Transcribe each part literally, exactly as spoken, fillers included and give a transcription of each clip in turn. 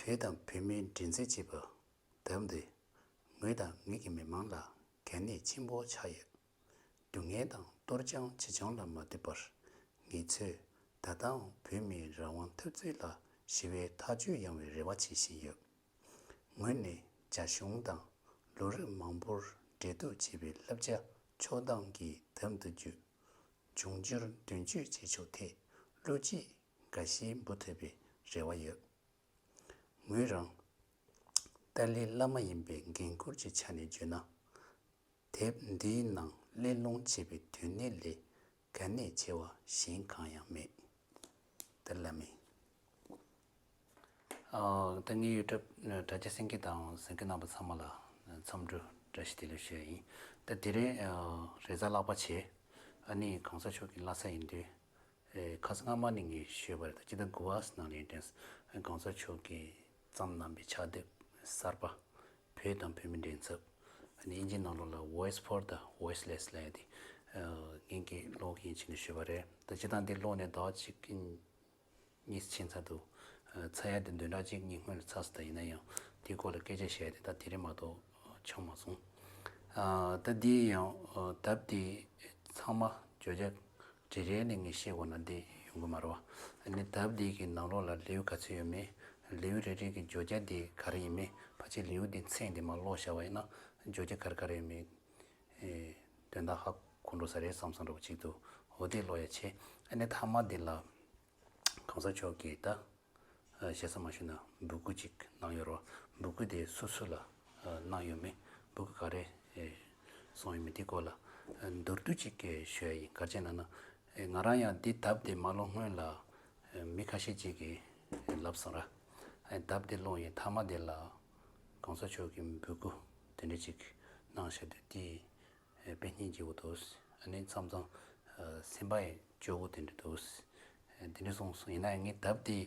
བོད་དང་བོད་མིའི་འགྲན་རྩོད་ཅེས་པ་དེབ་འདི་ངོས་དང་ངེད་ཀྱི་མི་མང་ལ་གལ་གནད་ཆེན་པོ་ཆགས་ཡོད། སྡུག་བསྔལ་དང་གཏོར་བཅོམ་ཇི་བྱུང་ལ་མ་ལྟོས་པར་ང་ཚོས་ད་ལྟའང་བོད་མིའི་རང་དབང་འཐབ་རྩོད་ལ་ཞི་བའི་ཐག་གཅོད་ཡངས་པའི་རེ་བ་བྱེད་བཞིན་ཡོད། ངོས་ནས་རྒྱ་གཞུང་དང་ལོ་རབས་མང་པོར་འབྲེལ་གཏུག་བྱས་པའི་བསླབ་བྱ་ཕྱོགས་བསྡོམས་ཀྱི་དེབ་འདི་བརྒྱུད་འབྱུང་འགྱུར་དོན་གཅོད་བྱེད་ཕྱོགས་ཐད་བློ་སྐྱེད་འགའ་ཤས་འབུལ་ཐུབ་པའི་རེ་བ་ཡོད། ངོས་རང་ཏཱ་ལའི་བླ་མ་ཡིན་པའི་འགན་ཁུར་གྱི་ཆ་ནས་བརྗོད་ན། དེབ་འདིའི་ནང་གླེང་སློང་བྱས་པའི་དོན་གནད་ལས་གལ་གནད་ཆེ་བ་གཞན་གང་ཡང་མེད། ཏཱ་ལའི་བླ་མ། ཨ། ད་ངའི་ཡུ་ཊུབ་དྲ་རྒྱ་གསན་མཁན་དང་གཟིགས་མཁན་རྣམ་པ་ཚང་མ་ལ་འཚམས་འདྲི་བཀྲ་ཤིས་བདེ་ལེགས་ཞུ་ཡ་ཡིན། ད་དེ་རིང་ཨ་རེས་གཟའ་ལྷག་པ་བྱས། ཨ་ནི་གོང་ས་མཆོག་གི་བླ་གཟའ་ཡིན་དུས། ཨེ། ཁ་སང་སྔ་མ་ནས་ངས་ཞུས་པ་རེད། ད་སྤྱི་ཟླ་དགུ་པ་ནང་ལ་ཡིན་དུས་གོང་ས་མཆོག་གིས་བརྩམས་གནང་བའི་ཕྱག་དེབ་གསར་པ། བོད་དང་བོད་མིའི་འགྲན་རྩོད། ཨ་ནི་དབྱིན་ཇིའི་ནང་ལོགས་ལ་Voice for the Voiceless ལབ་ཡ་དེ། ཨ། ངས་ཀློག་གི་ཡིན་ཞེས་ནས་ཞུས་པ་རེད། ད་སྤྱིར་བཏང་འདི་ཀློག་ནས་ཟླ་བ་གཅིག་གཉིས་ཕྱིན་ཚར་འདུག་ཨ། ཚར་ཡ་དེ་བདུན་ཕྲག་གཅིག་གཉིས་སྔོན་ལ་ཚར་སོང་། ད་ཡིན་ན་ཡང་དེའི་སྐོར་ལ་སྐད་ཆ་བཤད་ཡ་དེ་ད་དེ་རིང་མ་གཏོགས་བྱུང་མ་སོང་། ཨ། ད་འདི་ཡང་ཨ་དེབ་དེ་ཚང་མ་བརྗོད་བྱ་རེ་རེ་ནས་ངས་བཤད་དགོས་ན་འདི་ཡོང་གི་མ་རེད་པ། ཨ་ནི་དེབ་འདི་གི་ནང་ལོགས་ལ་ལེའུ་ག་ཚོད་ཡོད་མེད། ལེའུ་རེ་རེ་གི་བརྗོད་བྱ་འདི་ག་རེ་ཡིན་མེད། ཕལ་ཆེར་ལེའུ་འདི་མཚན་འདི་མར་ཀློག་བཞག་པ་ཡིན་ན་བརྗོད་བྱ་ག་རེ་ག་རེ་ཡོད་མེད། ཨེ། དོན་དག་ཧ་གོ་འགྲོ་ས་རེད་བསམ་བསམ་འདྲ་པོ་ཅིག་འདུག་འོ་དེ་ཀློག་ཡ་བྱས། ཨ་ནི་མཐའ་མ་འདི་ལ་གོང་ས་མཆོག་གིས་ད་ཨ་ཞེ་ས་མ་ཞུས་ན་འབོད་སྐུལ་ཅིག་གནང་ཡོད་རེད་པ། འབོད་སྐུལ་དེ་སུ་སུ་ལ་ཨ་གནང་ཡོད་མེད། འབོད་སྐུལ་ག་རེ་ཨེ་སོང་ཡོད་མེད་དེ་སྐོར་ལ་ཨ་མདོར་བསྡུས་ཅིག་ཨེ་ཞུ་ཡ་ཡིན། ག་རེ་བྱས་ན་ན། ཨེ། ང་རང་ཡང་འདི་དེབ་དེ་མ་ཀློག་སྔོན་ལ་ཨེ་མི་ཁ་ཤས་ཅིག་གིས་ལབ་སོང་ར། ཨེ་དེབ་དེ་ཀློག་ཡའི་མཐའ་མ་དེ་ལ་གོང་ས་མཆོག་གིས་འབོད་སྐུལ་དེ་འདྲ་ཅིག་གནང་བཞག་དུས་དེ། ཨེ། དཔེ་སྙིང་རྗེ་པོ་འདུག་ཨ་ནི་མཚམས་མཚམས་ཨ་སེམས་པ་ཡང་སྐྱོ་པོ་དེ་འདྲ་འདུག་ཨེ། དེ་འདྲ་སོང་སོང་། ཡིན་ན་ཡང་ངས་དེབ་དེ་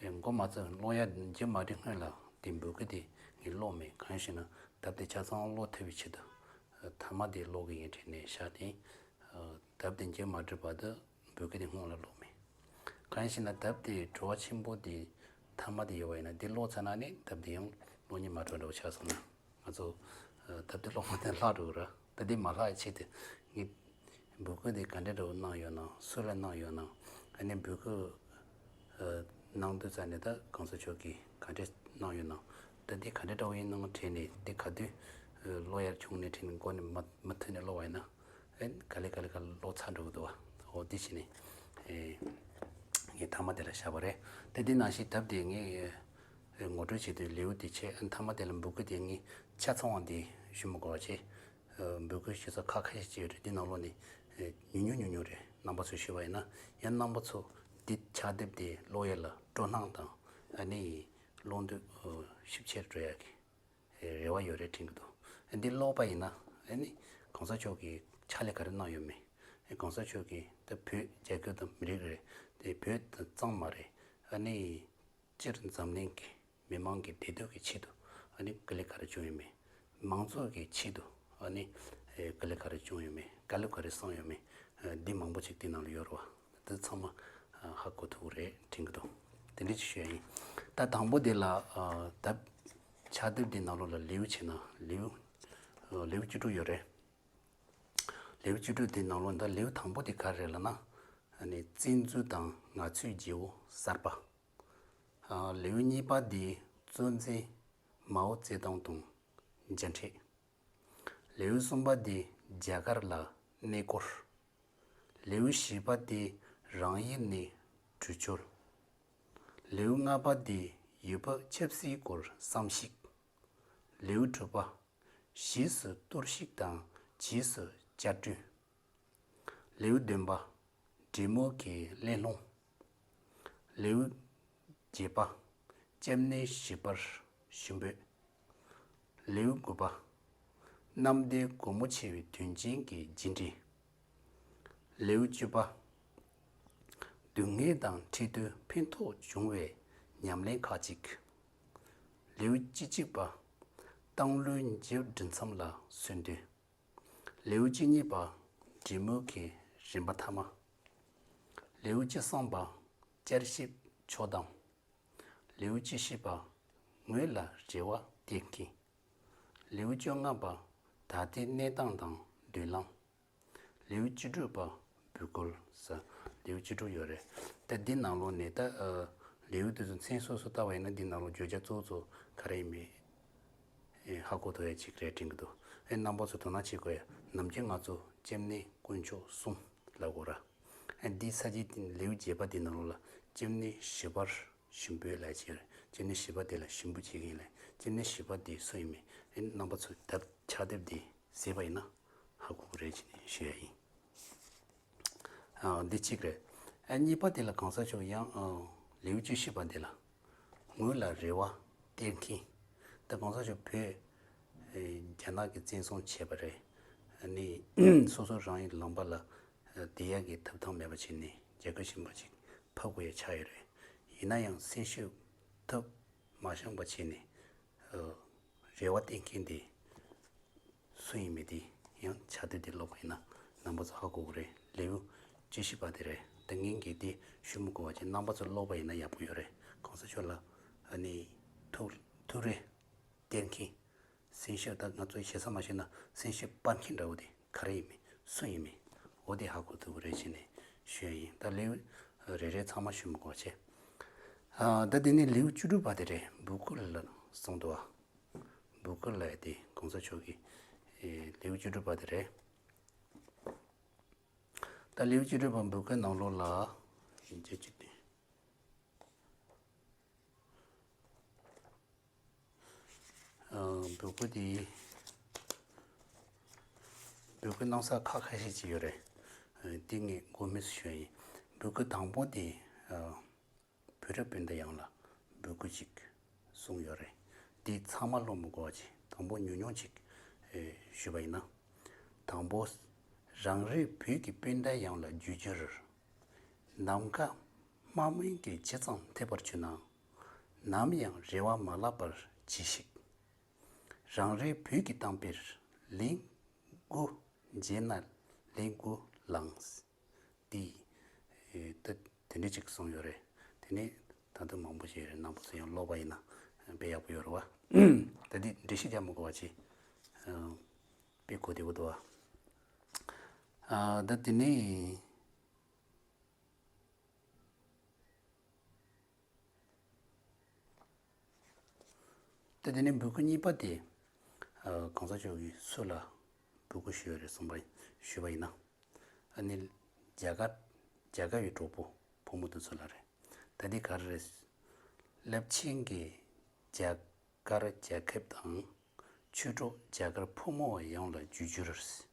ཨེ་མགོ་མ་ཚོས་ཀློག་ཡ་མཇུག་མ་སྒྲིལ་སྔོན་ལ་དེ་འབོད་སྐུལ་དེ་ངས་ཀློག་མེད། གང་ཡིན་ཞེ་ན་དེབ་དེ་ཆ་ཚང་ཀློག་ཐུབ་པའི་ཆེད་དུ་ཨ་མཐའ་མ་དེ་ཀློག་གི་ཡིན་དྲན་ནས་བཞག་སྟེ། ཨ་དེབ་དེ་མཇུག་མ་སྒྲིལ་བར་དུ་འབོད་སྐུལ་དེ་སྔོན་ལ་ཀློག་མེད། གང་ཡིན་ཞེ་ན་དེབ་དེ་བྲོ་བ་ཆེན་པོ་དེ་མཐའ་མ་དེ་ཡོད་པ་ཡིན་ན་དེ་ཀློག་ཚར་ན་ནི་དེབ་དེ་ཡང་ཀློག་སྙིང་མ་བྲོ་འདྲ་པོ་ཆགས་སོང་ན། ང་ཚོ་ཨ་དེབ་དེ་ཀློག་མ་ཐག་ལྷག་འགྲོ་གི་རེད། ད་དེ་མ་ལྷག་ཡ་ཆེད་དུ་ངས་འབོད་སྐུལ་དེ་ག་འདྲ་འདྲ་པོ་གནང་ཡོད་ན། སུ་ལ་གནང་ཡོད་ན། ཨ་ནི་འབོད་སྐུལ་ཨ་གནང་དུས་ཙམ་ནས་ད་གོང་ས་མཆོག་གིས་ག་འདྲ་གནང་ཡོད་ན། ད་དེ་ག་འདྲ་འདྲ་པོ་ཡིན་ནམ་དྲན་ནས་དེ་ག་དུས་ཨ་ཀློག་ཡ་བྱུང་ནས་དྲན་ནས་མགོ་ནས་མུ་མུ་མཐུད་ནས་ཀློག་པ་ཡིན་ན། ཨེ། ག་ལེ་ག་ལེ་ག་ལེ་ཀློག་ཚར་འགྲོ་གི་འདུག་པ། འོ་དེ་བྱས་ནས་ཨེ་ངས་མཐའ་མ་དེ་ལ་བཞག་པ་རེད། དེ་དེ་ནང་བཞིན་དེབ་དེ་ངས་ཨེ་ངོ་སྤྲོད་བྱེད་དུས་ལེའུ་དེ་བྱས། ཨ་མཐའ་མ་དེ་ལ་འབོད་སྐུལ་དེ་ངས་ཆ་ཚང་བ་འདི་ཞུ་མི་དགོས་པ་བྱས། ཨེ་འབོད་སྐུལ་ཞུ་ས་ཁག་ཁ་ཤས་ཅིག་ཡོད་རེད། དེ་ནང་ལོགས་ནས་ཨེ་ཉུང་ཉུང་ཉུང་ཉུང་རེད། རྣམ་པ་ཚོས་ཞུས་པ་ཡིན་ན་ཡང་རྣམ་པ་ཚོ་འདི་ཕྱག་དེབ་དེ་ཀློག་ཡ་ལ་སྤྲོ་སྣང་དང་། ཨ་ནི་ཀློག་འདོད་ཨེ་ཤུགས་ཆེར་འགྲོ་ཡ་གི་རེ་བ་ཡོད་རེད་དྲན་གྱི་འདུག་འདི་ཀློག་པ་ཡིན་ན་ཨ་ནི་གོང་ས་མཆོག་གིས་ཕྱག་ལས་ག་རེ་གནང་ཡོད་མེད། ཨ་གོང་ས་མཆོག་གིས་ད་བོད་རྒྱལ་ཁབ་དང་མི་རིགས་རེད། དེ་བོད་དང་གཙང་མ་རེད། ཨ་ནི་སྤྱིར་འཛམ་གླིང་གི་མི་མང་གི་བདེ་སྡུག་གི་ཆེད་དུ་ཨ་ནི་དཀའ་ལས་ག་རེ་བྱུང་ཡོད་མེད། མང་ཚོགས་ཀྱི་ཆེད་དུ་ཨ་ནི་ཨེ་དཀའ་ལས་ག་རེ་བྱུང་ཡོད་མེད། བཀའ་སློབ་ག་རེ་གསུངས་ཡོད་མེད། ཨ་འདི་མང་པོ་ཅིག་དེ་ནང་ལ་ཡོད་རེད་པ། དེ་ཚང་མ་ཨ་ཧ་གོ་ཐུབ་ཀྱི་རེད་དྲན་གྱི་འདུག་དེ་འདྲ་ཅིག་ཞུ་ཡ་ཡིན། ད་དང་པོ་དེ་ལ་ཨ་ད་ཕྱག་དེབ་འདི་ནང་ལོགས་ལ་ལེའུ་བྱས་ན་ལེའུ་ཨ་ལེའུ་བཅུ་དྲུག་ཡོད་རེད། ལེའུ་བཅུ་དྲུག་དེ་ནང་ལོགས་ད་ལེའུ་དང་པོ་དེ་ག་རེ་རེད་ལབ་ན། ཨ་ནི་བཙན་འཛུལ་དང་ང་ཚོའི་རྗེ་བོ་གསར་པ། ཨ་ལེའུ་གཉིས་པ་དེ་གཙོ་འཛིན་མའོ་ཙེ་ཏུང་དང་མཇལ་འཕྲད། ལེའུ་གསུམ་པ་དེ་རྒྱ་གར་ལ་གནས་སྐོར། ལེའུ་བཞི་པ་དེ་རང་ཡུལ་ནས་བྲོས་བྱོལ། ལེའུ་ལྔ་པ་དེ་ཡུལ་བབ་ཆབ་སྲིད་སྐོར་བསམ་གཞིག། ལེའུ་དྲུག་པ། ཕྱིས་སུ་གཏོར་བཤིག་དང་རྗེས་སུ་བསྐྱར་སྐྲུན། ལེའུ་བདུན་པ། འབྲི་མོ་གི་གླེང་སློང་། ལེའུ་བརྒྱད་པ། སྐྱབས་གནས་ཞིག་པར་ཞུ་འབོད། ལེའུ་དགུ་པ། གནམ་བདེ་སྒོ་མོ་ཆེ་བའི་དོན་ཆེན་གྱི་རྗེས་འབྲེལ། ལེའུ་བཅུ་པ། སྡུག་བསྔལ་དང་འཕྲད་དུས་ཕན་ཐོགས་བྱུང་བའི་ཉམས་ལེན་ཁག་ཅིག་ལེའུ་བཅུ་གཅིག་པ། སྟག་ལུང་རྒྱབ་འབྲི་མཚམས་ལ་གསོལ་འདུན། ལེའུ་བཅུ་གཉིས་པ། འབྲི་མོ་གི་རིམ་པ་ཐ་མ། ལེའུ་བཅུ་གསུམ་པ། བསྐྱར་ཞིབ་ཕྱོགས་བསྡོམས། ལེའུ་བཅུ་བཞི་པ། ངོས་ལ་རེ་བ་གཏད་མཁན། ལེའུ་བཅོ་ལྔ་པ། ད་ལྟའི་གནས་སྟངས་དང་མདུན་ལམ། ལེའུ་བཅུ་དྲུག་པ། འབོད་སྐུལ་ཟེར་ལེའུ་བཅུ་དྲུག་ཡོད་རེད། ད་འདི་ནང་ལོགས་ནས་ད་ཨ་ལེའུ་དེ་ཚོ་མཚན་སོ་སོ་བལྟ་བ་ཡིན་ན་འདི་ནང་ལོགས་བརྗོད་བྱ་གཙོ་བོ་ཚོ་ག་རེ་ཡིན་མིན་ཨེ་ཧ་གོ་ཐུབ་ཡ་ཅིག་རེད་དྲན་གི་འདུག་ཨེ་རྣམ་པ་ཚོ་དོ་སྣང་བྱེད་དགོས་ཡ། ནམ་རྒྱུན་ང་ཚོ་སྐྱེ་གནས་དཀོན་མཆོག་གསུམ་ལབ་དགོས་ར། ཨེ་འདི་ས་བཅད་དེ་ལེའུ་བརྒྱད་པ་འདི་ནང་ལོགས་ལ་སྐྱེ་གནས་བཞི་པར་ཞིམ་པོའི་ལས་བྱེད་རེད། སྐྱེ་གནས་བཞི་པ་དེ་ལ་ཞིམ་པོ་བྱེད་མཁན་ལས། སྐྱེ་གནས་བཞི་པ་དེ་སུ་ཡིན་མིན་ཨེ་རྣམ་པ་ཚོས་དེབ་ཕྱག་དེབ་འདི་གཟིགས་པ་ཡིན་ན་ཧ་གོ་གི་རེད་ཅེས་ནས་ཞུ་ཡ་ཡིན། ཨ་འདི་གཅིག་རེད། ཨ་གཉིས་པ་དེ་ལ་གོང་ས་མཆོག་ཡང་ཨ་ལེའུ་བཅུ་བཞི་པ་འདི་ལ་ངོས་ལ་རེ་བ་གཏད་མཁན། ད་གོང་ས་མཆོག་བོད་ཨེ་རྒྱ་ནག་གིས་བཙན་བཟུང་བྱས་པ་རེད། ཨ་ནི་སོ་སོ་རང་གི་ལུང་པ་ལ་ཨ་བསྡད་ཡག་གི་ཐོབ་ཐང་མེད་པ་བྱས་ནས་རྒྱ་སྐད་ཤེས་པ་ཅིག་ཕབ་དགོས་ཡ་ཆགས་ཡོད་རེད། ཡིན་ན་ཡང་སེམས་ཤུགས་ཐོབ་མ་བྱུང་བ་བྱས་ནས་ཨ་རེ་བ་གཏད་མཁན་དེ་སུ་ཡིན་མིན་དེ་ཡང་ཕྱག་དེབ་དེ་ཀློག་པ་ཡིན་ན་རྣམ་པ་ཚོ་ཧ་གོ་གི་རེད། ལེའུ་བཅུ་བཞི་པ་དེ་རེད། ད་ངས་འགན་དེ་ཞུ་མི་དགོས་པ་བྱས་རྣམ་པ་ཚོ་ཀློག་པ་ཡིན་ན་ཡག་པོ་ཡོད་རེད། གོང་ས་མཆོག་ལ་ཨ་ནི་ཐུགས་ཐུགས་རེ་གཏད་མཁན། སེམས་ཤུགས་ད་ང་ཚོ་ཞེ་ས་མ་ཞུས་ན་སེམས་ཤུགས་སྤར་མཁན་འདྲ་བོ་དེ་ག་རེ་ཡིན་མིན་སུ་ཡིན་མིན་འོ་དེ་ཧ་གོ་ཐུབ་ཀྱི་རེད་ཅེས་ནས་ཞུ་ཡ་ཡིན། ད་ལེའུ་རེ་རེ་ཚང་མ་ཞུ་མི་དགོས་བྱས། ཨ་ད་དེ་ནས་ལེའུ་བཅུ་དྲུག་པ་དེ་རེད། འབོད་སྐུལ་ལ་གསུངས་འདུག་བ། འབོད་སྐུལ་ལབ་ཡ་དེ་གོང་ས་མཆོག་གི་ཨེ་ལེའུ་བཅུ་དྲུག་པ་དེ་རེད། ད་ལེའུ་བཅུ་དྲུག་པ་འབོད་སྐུལ་ནང་ལོགས་ལ་ཡིན་ཆ་གཅིག་དེ། ཨ་འབོད་སྐུལ་དེ། འབོད་སྐུལ་གནང་ས་ཁག་ཁ་ཤས་ཅིག་ཡོད་རེད། ཨ་དེ་ངས་མགོ་མེད་ཞུ་ཡ་ཡིན། འབོད་སྐུལ་དང་པོ་དེ་ཨ་བོད་རབ་སྤུན་ཟླ་ཡོངས་ལ་འབོད་སྐུལ་ཅིག་གསུངས་ཡོད་རེད། དེ་ཚང་མ་ཀློག་མི་དགོས་པ་ཅིག་དང་པོ་ཉུང་ཉུང་ཅིག་ཨེ་ཞུས་པ་ཡིན་ན། དང་པོ། རང་རེའི་བོད་ཀྱི་སྤུན་ཟླ་ཡོངས་ལ་བརྗོད་རྒྱུར། ནམ་མཁའ་དམག་མིན་གྱི་ཇི་ཙམ་ཐེབས་པར་གྱུར་ནའང་། ནམ་ཡང་རེ་བ་མ་བརླག་པར་གྱིས་ཤིག། རང་རེའི་བོད་ཀྱི་གཏམ་དཔེར་ལན་དགུ་འཇལ་ན་ལན་དགུ་ལངས། དེ་ད་དེ་འདྲ་ཅིག་གསུངས་ཡོད་རེད། དེ་ནས་ད་དུང་མང་པོ་ཞིག་རེད། རྣམ་པ་ཚོ་ཡང་ཀློག་པ་ཡིན་ན་དཔེ་ཡག་པོ་ཡོད་རེད་བ། ད་དེ་འགྲེལ་བཤད་རྒྱག་མི་དགོས་པ་བྱས། དཔེ་གོ་བདེ་པོ་འདུག་བ། ཨ་ད་དེ་ནས་ད་དེ་ནས་འབོད་སྐུལ་གཉིས་པ་དེ། ཨ་གོང་ས་མཆོག་གིས་སུ་ལ་འབོད་སྐུལ་ཞུས་ཡོད་རེད་གསུངས་པ་ཞུས་པ་ཡིན་ན། ཨ་ནི་རྒྱ་གར་རྒྱ་གར་བའི་གྲོགས་པོ་ཕོ་མོ་དེ་ཚོ་ལ་རེད། ད་འདི་ག་རེ་རེད། རླབས་ཆེན་གྱི་རྒྱ་གར་རྒྱལ་ཁབ་དང་ཆོས་གྲོགས་རྒྱ་གར་ཕོ་མོ་བ་ཡོངས་ལ་བརྗོད་རྒྱུར།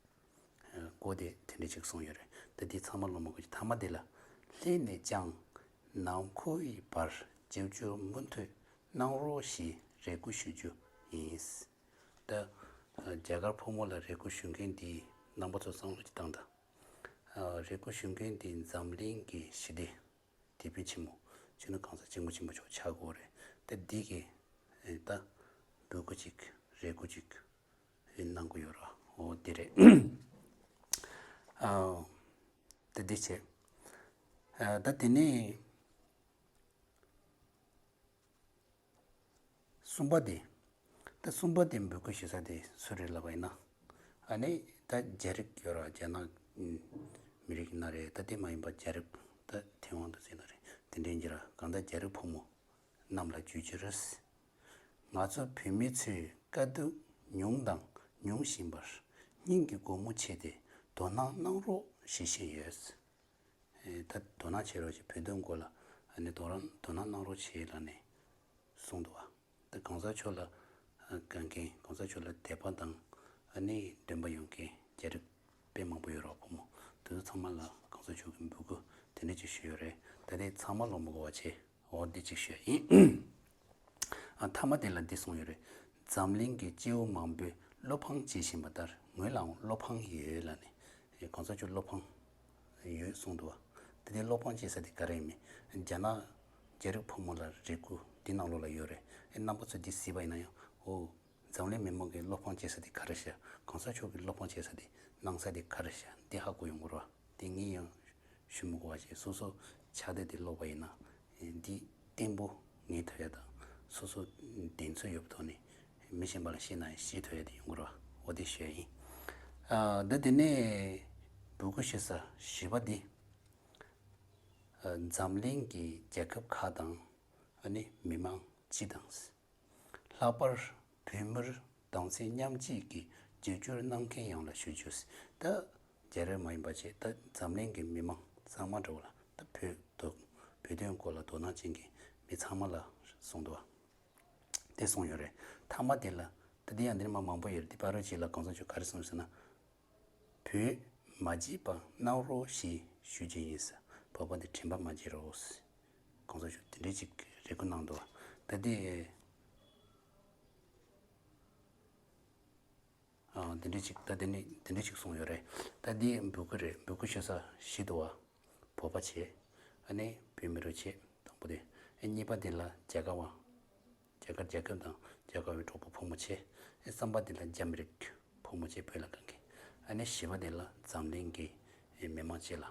ཨ་གོ་དེ་དེ་འདྲ་ཅིག་གསུངས་ཡོད་རེད། ད་འདི་ཚང་མ་ཀློག་མི་དགོས་ཀྱི། ཐ་མ་དེ་ལ། སླད་ནས་ཀྱང་ནམ་མཁའ་ཡི་བར་རྒྱབ་སྐྱོར་མུ་མཐུད་གནང་རོགས་ཞེས་རེ་སྐུལ་ཞུ་རྒྱུ་ཡིན། ད་ཨ་རྒྱ་གར་ཕོ་མོ་ལ་རེ་སྐུལ་ཞུ་མཁན་འདི་རྣམ་པ་ཚོ་བསམ་བློ་ཅིག་བཏང་དང་། ཨ་རེ་སྐུལ་ཞུ་མཁན་འདི་འཛམ་གླིང་གི་ཞི་བདེ་དེད་དཔོན་ཆེན་མོ་སྤྱི་ནོར་གོང་ས་སྐྱབས་མགོན་ཆེན་པོ་མཆོག་ཆགས་དགོས་རེད། ད་འདི་གི་ཨེ་ད་འབོད་སྐུལ་ཅིག་རེ་སྐུལ་ཅིག་ཨེ་གནང་གི་ཡོད་ར། འོ་འདི་རེད། ཨ་ད་འདི་བྱས། ཨ་ད་དེ་ནས་གསུམ་པ་དེ། ད་གསུམ་པ་དེ་འབོད་སྐུལ་ཞུ་ས་དེ་སུ་རེད་ལབ་པ་ཡིན་ན། ཨ་ནི་ད་རྒྱ་རིགས་ཡོད་ར། རྒྱ་ནག་མི་རིགས་ན་རེད། ད་དེ་མ་ཡིན་པ་རྒྱ་རིགས་ད་ཐེ་ཝན་དུ་ཟེར་ན་རེད། དེ་འདྲའི་འགྱུར་ར། གང་ལྟར་རྒྱ་རིགས་ཕོ་མོ་རྣམས་ལ་བརྗོད་རྒྱུར། ང་ཚོ་བོད་མི་ཚོའི་དཀའ་སྡུག་མྱོང་དང་མྱོང་བཞིན་པར་སྙིང་གི་སྒོ་མོ་ཕྱེ་སྟེ་དོ་སྣང་གནང་རོགས་ཞེས་བཤད་ཡོད། ཨེ་ད་དོ་སྣང་བྱེད་རོགས་ཞེས། བོད་དོན་སྐོར་ལ་ཨ་ནི་དོ་རང་དོ་སྣང་གནང་རོགས་ཞེས་ལབ་ནས་གསུངས་འདུག་བ། ད་གོང་ས་མཆོག་ལ་ཨ་དགའ་མཁན། གོང་ས་མཆོག་ལ་དད་པ་དང་ཨ་ནི་འདུན་པ་ཡོད་མཁན་རྒྱ་རིགས་དཔེ་མང་པོ་ཡོད་རེད་བ། ཕོ་མོ་དེ་ཚོ་ཚང་མ་ལ་གོང་ས་མཆོག་གིས་འབོད་སྐུལ་དེ་འདྲ་ཅིག་ཞུས་ཡོད་རེད། ད་དེ་ཚང་མ་ཀློག་མི་དགོས་པ་བྱས། འོ་འདི་གཅིག་ཞུ་ཡ་ཡིན། ཨ་མཐའ་མ་དེ་ལ་འདི་གསུངས་ཡོད་རེད། འཛམ་གླིང་གི་སྐྱེ་བོ་མང་པོས་བློ་ཕམ་བྱེད་བཞིན་པ་ལྟར་ངོས་ལའང་བློ་ཕམ་ཡོད་ལབ་ནས། ཨེ་གོང་ས་མཆོག་བློ་ཕམ་ཡོད་གསུངས་འདུག་བ། དེ་དེ་བློ་ཕམ་བྱེད་ས་དེ་ག་རེ་ཡིན་མིན། རྒྱ་ནག་རྒྱ་རིགས་ཕོ་མོ་ལ་རེ་སྐུལ་འདི་ནང་ལོགས་ལ་ཡོད་རེད། ཨེ་རྣམ་པ་ཚོ་འདི་གཟིགས་པ་ཡིན་ན་ཡང་། འོ། འཛམ་གླིང་མི་མང་གི་བློ་ཕམ་བྱེད་ས་དེ་ག་རེ་ཤག། གོང་ས་མཆོག་གི་བློ་ཕམ་བྱེད་ས་དེ་གནང་ས་དེ་ག་རེ་ཤག། འདི་ཧ་གོ་ཡོང་གི་རེད་བ། དེ་ངས་ཡང་ཞུ་མི་དགོས་པ་བྱས། སོ་སོ་ཕྱག་དེབ་དེ་ཀློག་པ་ཡིན་ན་འདི་བརྟན་པོ་ངེས་ཐུབ་ཡ་དང་ སོ་སོ་གདེང་ཚོད་ཡོད་པའི་ཐོག་ནས་མི་གཞན་པ་ལ་བཤད་ན་ཡང་བཤད་ཐུབ་ཡ་དེ་ཡོང་གི་རེད་བ། འོ་དེ་ཞུ་ཡ་ཡིན། ཨ། ད་དེ་ནས་འབོད་སྐུལ་ཞུ་ས་བཞི་པ་འདི། ཨ། འཛམ་གླིང་གི་རྒྱལ་ཁབ་ཁག་དང་། ཨ་ནི་མི་མང་སྤྱི་དང་། ལྷག་པར་བོད་མིར་གདུང་སེམས་མཉམ་སྐྱེད་ཀྱི་རྒྱབ་སྐྱོར་གནང་མཁན་ཡོངས་ལ་ཞུ་རྒྱུ། ད་རྒྱ་རིགས་མ་ཡིན་པ་བྱས། ད་འཛམ་གླིང་གི་མི་མང་ཚང་མ་འདྲ་བོ་ལ། ད་བོད་དོན་བོད་དོན་སྐོར་ལ་དོ་སྣང་ཅན་གྱི་མི་ཚང་མ་ལ་གསུངས་འདུག་བ། དེ་གསུངས་ཡོད་རེད། མཐའ་མ་དེ་ལ། ད་དེ་ཡང་འདིར་མ་མང་པོ་ཡོད་རེད། དེ་ཕ་རོལ་ཅིག་ལ་གོང་ས་མཆོག་ག་རེ་གསུངས་ཟེར་ན། བོད་མ་བརྗེད་པ་གནང་རོགས་ཞེས་ཞུ་རྒྱུ་ཡིན་ཟེར། བོད་པ་འདི་དྲན་པ་མ་བརྗེད་རོགས། གོང་ས་མཆོག་དེ་འདྲའི་ཅིག་རེ་སྐུལ་གནང་འདུག་བ། ད་དེ། ཨ། དེ་འདྲའི་ཅིག་ད་དེ་ནི་དེ་འདྲའི་ཅིག་གསུངས་ཡོད་རེད། ད་དེ་འབོད་སྐུལ་རེད། འབོད་སྐུལ་ཞུ་ས་བཞི་འདུག་བ། བོད་པ་བྱས། ཨ་ནི་བོད་མི་རིགས་བྱས། དང་པོ་དེ། ཨ། གཉིས་པ་དེ་ལ་རྒྱ་གར་བ། རྒྱ་གར་རྒྱལ་ཁབ་དང་རྒྱ་གར་བའི་གྲོགས་པོ་ཕོ་མོ་བྱས། ཨ། གསུམ་པ་དེ་ལ་རྒྱ་མི་རིགས་ཕོ་མོ་བྱས། བོད་ལ་གང་གི། ཨ་ནི་བཞི་པ་དེ་ལ་འཛམ་གླིང་གི་མི་མང་བཅས་ལ།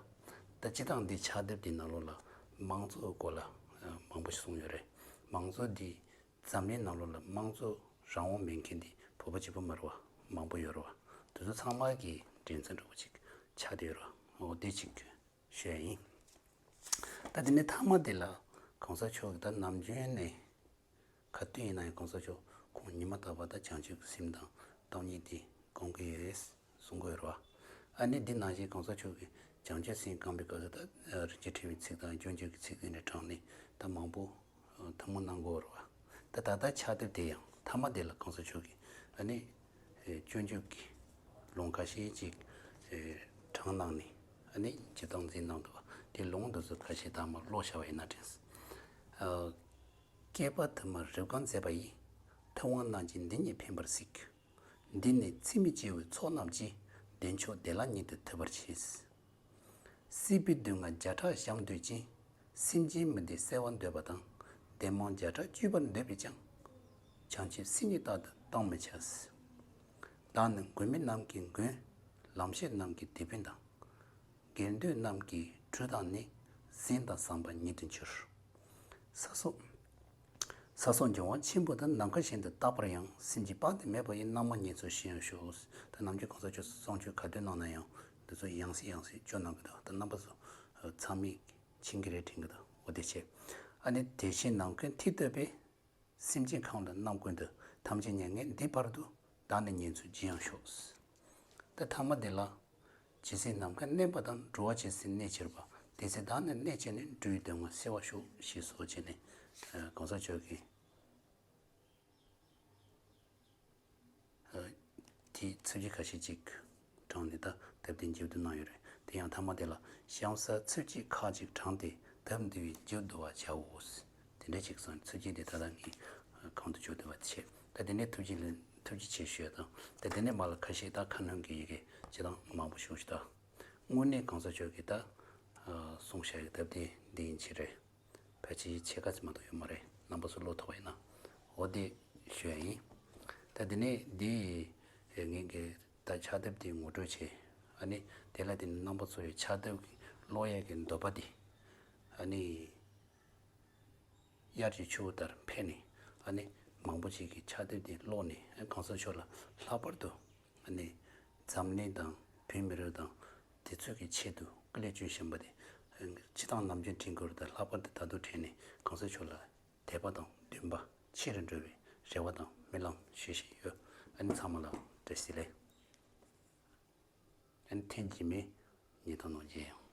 ད་སྤྱི་བཏང་འདི་ཕྱག་དེབ་འདི་ནང་ལོགས་ལ་མང་གཙོའི་སྐོར་ལ་མང་པོ་ཞིག་གསུངས་ཡོད་རེད། མང་གཙོ་འདི། འཛམ་གླིང་ནང་ལོགས་ལ་དམངས་གཙོ་རང་དབང་མེད་མཁན་དེ་བོད་པ་གཅིག་པུ་མ་རེད་བ། མང་པོ་ཡོད་རེད་བ། དེ་ཚོ་ཚང་མ་གི་དྲན་ཚན་འདྲ་བོ་ཅིག་ཆགས་བསྡད་ཡོད་རེད་བ། འོ་དེ་ཅིག་ཞུ་ཡ་ཡིན། ད་དེ་ནས་མཐའ་མ་དེ་ལ་གོང་ས་མཆོག་གིས་ད་ནམ་རྒྱུན་ནས་ག་དུས་ཡིན་ན་ཡང་གོང་ས་མཆོག་ཁོང་ཉི་མ་རྟག་པར་ད་བྱང་ཆུབ་ཀྱི་སེམས་དང་སྟོང་ཉིད་དེ་སྒོམ་གྱི་ཡོད། གསུང་གི་ཡོད་རེད་བ། ཨ་ནི་འདི་ནང་བཞིན་གོང་ས་མཆོག་གིས་བྱང་ཆུབ་སེམས་བསྐང་པའི་སྐབས་སུ། ད་རིན་ཆེན་ཕྲེང་བའི་ཚིག་དང་སྤྱོད་འཇུག་གི་ཚིག་དེ་འདྲ་དྲངས་ནས་ད་མང་པོ་ཐུན་མོང་གནང་གི་ཡོད་རེད་བ། ད་ད་ལྟ་ཕྱག་དེབ་དེ་ཡང་མཐའ་མ་དེ་ལ་གོང་ས་མཆོག་གིས་ཨ་ནི་སྤྱོད་འཇུག་གི་ལུང་ཁ་ཤས་ཅིག་དྲངས་གནང་ནས། ཨ་ནི་ཅིག་སྟངས་འཛིན་གནང་འདུག་བ། དེ་ལུང་དེ་ཚོ་ཁ་ཤས་ད་མར་ཀློག་བྱ་བ་ཡིན་ན་དྲན། ཨ། བསྐལ་པ་དུ་མར་རེ་སྐོང་མཛད་པ་ཡིས། ཐུབ་དབང་རྣམས་ཀྱིས་འདི་ཉིད་ཕན་པར་གཟིགས། འདི་ནི་ཚད་མེད་སྐྱེ་བོའི་ཚོགས་རྣམས་ཀྱིས། བདེ་མཆོག་བདེ་བླག་ཉིད་དུ་ཐོབ་པར་བྱེད། སྲིད་པའི་སྡུག་བསྔལ་བརྒྱ་ཕྲག་བྱང་འདོད་ཅིང་། སེམས་ཅན་མི་བདེ་སེལ་བར་འདོད་པ་དང་། བདེ་མང་བརྒྱ་ཕྲག་བཅོས་པར་འདོད་པས་ཀྱང་། བྱང་ཆུབ་སེམས་ཉིད་རྟག་ཏུ་གཏོང་མི་བྱ། བདག་ནི་མགོན་མེད་རྣམས་ཀྱི་མགོན། ལམ་ཤེས་རྣམས་ཀྱི་དེད་དཔོན་དང་། དགེ་འདུན་རྣམས་ཀྱི་གྲུ་དང་ནི། ཟན་དང་ཟམ་པ་ཉིད་དུ་འགྱུར། ས་སོགས། ས་སོགས་འབྱུང་བ་ཆེན་པོ་དང་། ནམ་མཁའ་བཞིན་དུ་རྟག་པར་ཡང་། སེམས་ཅན་དཔག་ཏུ་མེད་པ་ཡི། རྣམ་མང་བསྙེན་ཚུལ་ཤེས་ཡང་ཤོག། ད་ནམ་རྒྱུན་གོང་ས་མཆོག་གསུང་ཆོས་ག་དུས་གནང་ན་ཡང་འདི་ཚོ་ཡང་སེ་ཡང་སེ་བརྗོད་གནང་གི་འདུག། ད་རྣམ་པ་ཚོ་ཚང་མས་མཁྱེན་གྱི་རེད་དྲན་གྱི་འདུག། འོ་དེ་བྱས། ཨ་ནི་དེ་བཞིན་ནམ་མཁའི་མཐས་གཏུགས་པའི། སེམས་ཅན་གང་དུ་བསྣམས་ཀུན་ཏུ། ཐམས་ཅད་མྱ་ངན་འདས་བར་དུ། བདག་ནི་ཉེར་འཚོའི་རྗེས་ཡང་ཤོག། ད་ཐ་མ་འདི་ལ། ཇི་སྲིད་ནམ་མཁའ་མནན་པ་དང་། འགྲོ་བ་ཇི་སྲིད་གནས་གྱུར་པ། དེ་ཚེ་བདག་ནི་གནས་བཅས་ནས། འགྲོ་བའི་སྡུག་བསྔལ་སེལ་བར་ཤོག། ཞེས་སོགས་བྱས་ནས། ཨ། གོང་ས་མཆོག་གིས། ཨ། དེའི་ཚིགས་བཅད་ཁ་ཤས་ཅིག་དྲངས་ནས་ད་དེབ་དེ་མཇུག་བསྡུ་གནང་ཡོད་རེད། དེ་ཡང་མཐའ་མ་དེ་ལ། གཤམ་གསལ་ཚིགས་བཅད་ཁག་ཅིག་དྲངས་ཏེ། དེབ་འདི་བའི་མཇུག་བསྡུ་བར་བྱའོ། དེ་འདྲ་ཅིག་གསུངས། ཚིགས་བཅད་དེ་ད་ལྟ་ངས་གང་དུ་འཇོག་བསྡུ་བ་བྱས། ད་དེ་ནས་ཐུགས་རྗེ་ལ་ཐུགས་རྗེ་ཆེ་ཞུ་ཡ་དང་། ད་དེ་ནས་མར་ལ་ཁ་ཤས་ད་ཁ་སྣོན་གྱི་ཡི་གེ་བྱེད་སྟངས་མང་པོ་ཞིག་ཞུ་ད། དངོས་གནས་གོང་ས་མཆོག་གིས་ད་གསུངས་བཞག་གི་དེབ་དེ་འདི་ཡིན་གྱི་རེད། ཕལ་ཆེར་ཕྱེད་ཀ་ཙམ་མ་གཏོགས་ཡོད་མ་རེད། རྣམ་པ་ཚོ་ཀློག་ཐུབ་པ་ཡིན་ན། འོ་དེ་ཞུ་ཡ་ཡིན། ད་དེ་ནས་འདི་ངས་ཀྱི་ད་ཕྱག་དེབ་དེ་ངོ་སྤྲོད་བྱས། ཨ་ནི་དེ་ལ་དེ་ནས་རྣམ་པ་ཚོ་ཡི་ཕྱག་དེབ་ཀློག་ཡས་ཀྱི་འདོད་པ་དེ། ཨ་ནི་དབྱར་གྱི་ཆུ་བོ་ལྟར་འཕེལ་ནས། ཨ་ནི་མང་པོ་ཞིག་གིས་ཕྱག་དེབ་དེ་ཀློག་ནས། ཨ། གོང་ས་མཆོག་ལ་ལྷག་པར་དུ། ཨ་ནི་འཛམ་གླིང་དང་བོད་མི་རིགས་དང་དེ་ཚོ་གི་ཆེད་དུ་སྐུ་ལས་བསྐྱོན་བཞིན་པ་དེ། ཨ། སྤྱིར་བཏང་ནམ་རྒྱུན་དྲན་གྱི་ཡོད་རེད། ད་ལྷག་པར་དུ་ད་དུང་དྲན་ནས་གོང་ས་མཆོག་ལ་དད་པ་དང་འདུན་པ་ཆེ་རུ་འགྲོ་བའི་རེ་བ་དང་སྨོན་ལམ་ཞུ་བཞིན་ཡོད། ཨ་ནི་ཚང་མ་ལ་བཀྲ་ཤིས་བདེ་ལེགས། ཨ་ནི་ཐེངས་རྗེས་མའི་ཉིན་ཐོ་ནང་མཇལ་ཡོང་།